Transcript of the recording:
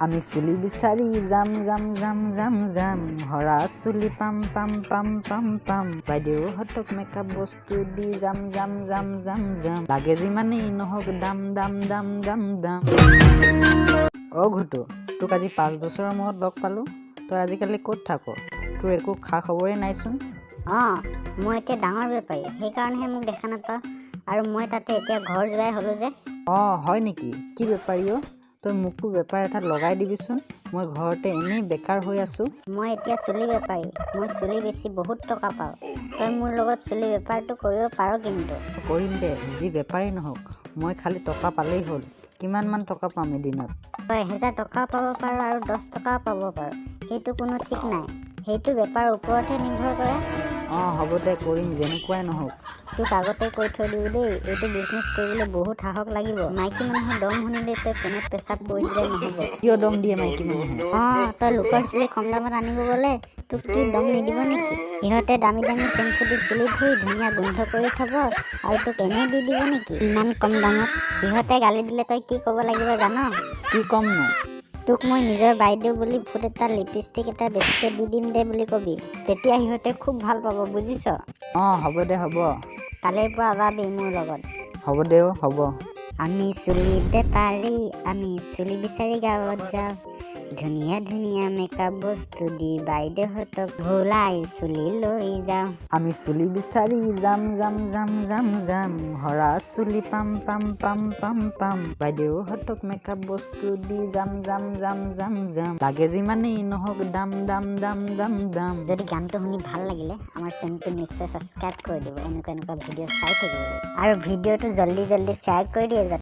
আমি চুলি বিচাৰি যাম যাম যাম যাম যাম, সৰা চুলি পাম পাম পাম পাম পাম, বাইদেউহঁতক মেকআপ বস্তু দি যাম যাম যাম যাম যাম, লাগে যিমানেই নহওক দাম দাম দাম দাম দাম। অ' ঘুটু, তোক আজি 5 বছৰৰ মূৰত লগ পালোঁ। তই আজিকালি ক'ত থাক? তোৰ একো খা খবৰেই নাইচোন। অঁ, মই এতিয়া ডাঙৰ বেপাৰী, সেইকাৰণেহে মোক দেখা নাপাৱ। আৰু মই তাতে এতিয়া ঘৰ জোঁৱাই হ'লোঁ যে। অঁ, হয় নেকি? কি বেপাৰী অ'? তই মোকো বেপাৰ এটাত লগাই দিবিচোন। মই ঘৰতে এনেই বেকাৰ হৈ আছোঁ। মই এতিয়া চুলি বেপাৰী। মই চুলি বেচি বহুত টকা পাওঁ। তই মোৰ লগত চুলি বেপাৰটো কৰিব পাৰ কিন্তু। কৰিম দে, যি বেপাৰেই নহওক, মই খালি টকা পালেই হ'ল। কিমানমান টকা পাম এদিনত? তই 1000 টকাও পাব পাৰ আৰু 10 টকাও পাব পাৰ, সেইটো কোনো ঠিক নাই। সেইটো বেপাৰৰ ওপৰতহে নিৰ্ভৰ কৰে। অঁ, হ'ব দে, কৰিম যেনেকুৱাই নহওক। তোক আগতে কৈ থৈ দিওঁ দেই, এইটো বিজনেছ কৰিবলৈ বহুত সাহস লাগিব। মাইকী মানুহৰ দম শুনিলে তই পেনত পেচাব কৰি দিলে নহ'ব। কিয় দম দিয়ে মাইকী মানুহে? অঁ, তই লোকৰ চুলি কম দামত আনিব গ'লে তোক কি দম নিদিব নেকি? সিহঁতে দামী দামী চেম্পু দি চুলি ধুই ধুনীয়া গোন্ধ কৰি থ'ব আৰু তোক এনেই দি দিব নেকি ইমান কম দামত? সিহঁতে গালি দিলে তই কি ক'ব লাগিব জান? কি ক'মনো? তোক মই নিজৰ বাইদেউ বুলি ফুট এটা, লিপষ্টিক এটা বেছিকৈ দি দিম দে বুলি কবি। তেতিয়া সিহঁতে খুব ভাল পাব, বুজিছ? অঁ, হ'ব দে, হ'ব। কালিৰ পৰা ওলাবি মোৰ লগত। হ'ব দে অ', হ'ব। আমি চুলি বেপাৰী, আমি চুলি বিচাৰি গাঁৱত যাওঁ, ধুনীয়া ধুনীয়া মেকআপ বস্তু দি বাইদেউহঁতক ভুলাই চুলি লৈ যাওঁ। আমি চুলি বিচাৰি যাম যাম যাম যাম যাম, সৰা চুলি পাম পাম পাম পাম পাম, বাইদেউহঁতক মেকআপ বস্তু দি যাম যাম যাম যাম যাম, লাগে যিমানেই নহওক দাম দাম দাম দাম দাম। যদি গানটো শুনি ভাল লাগিলে, আমাৰ চেনেলটো নিশ্চয় ছাবস্ক্ৰাইব কৰি দিব, এনেকুৱা এনেকুৱা ভিডিঅ' চাই থাকিবলৈ, আৰু ভিডিঅ'টো জল্দি জল্দি শ্বেয়াৰ কৰি দিয়ে যাতে।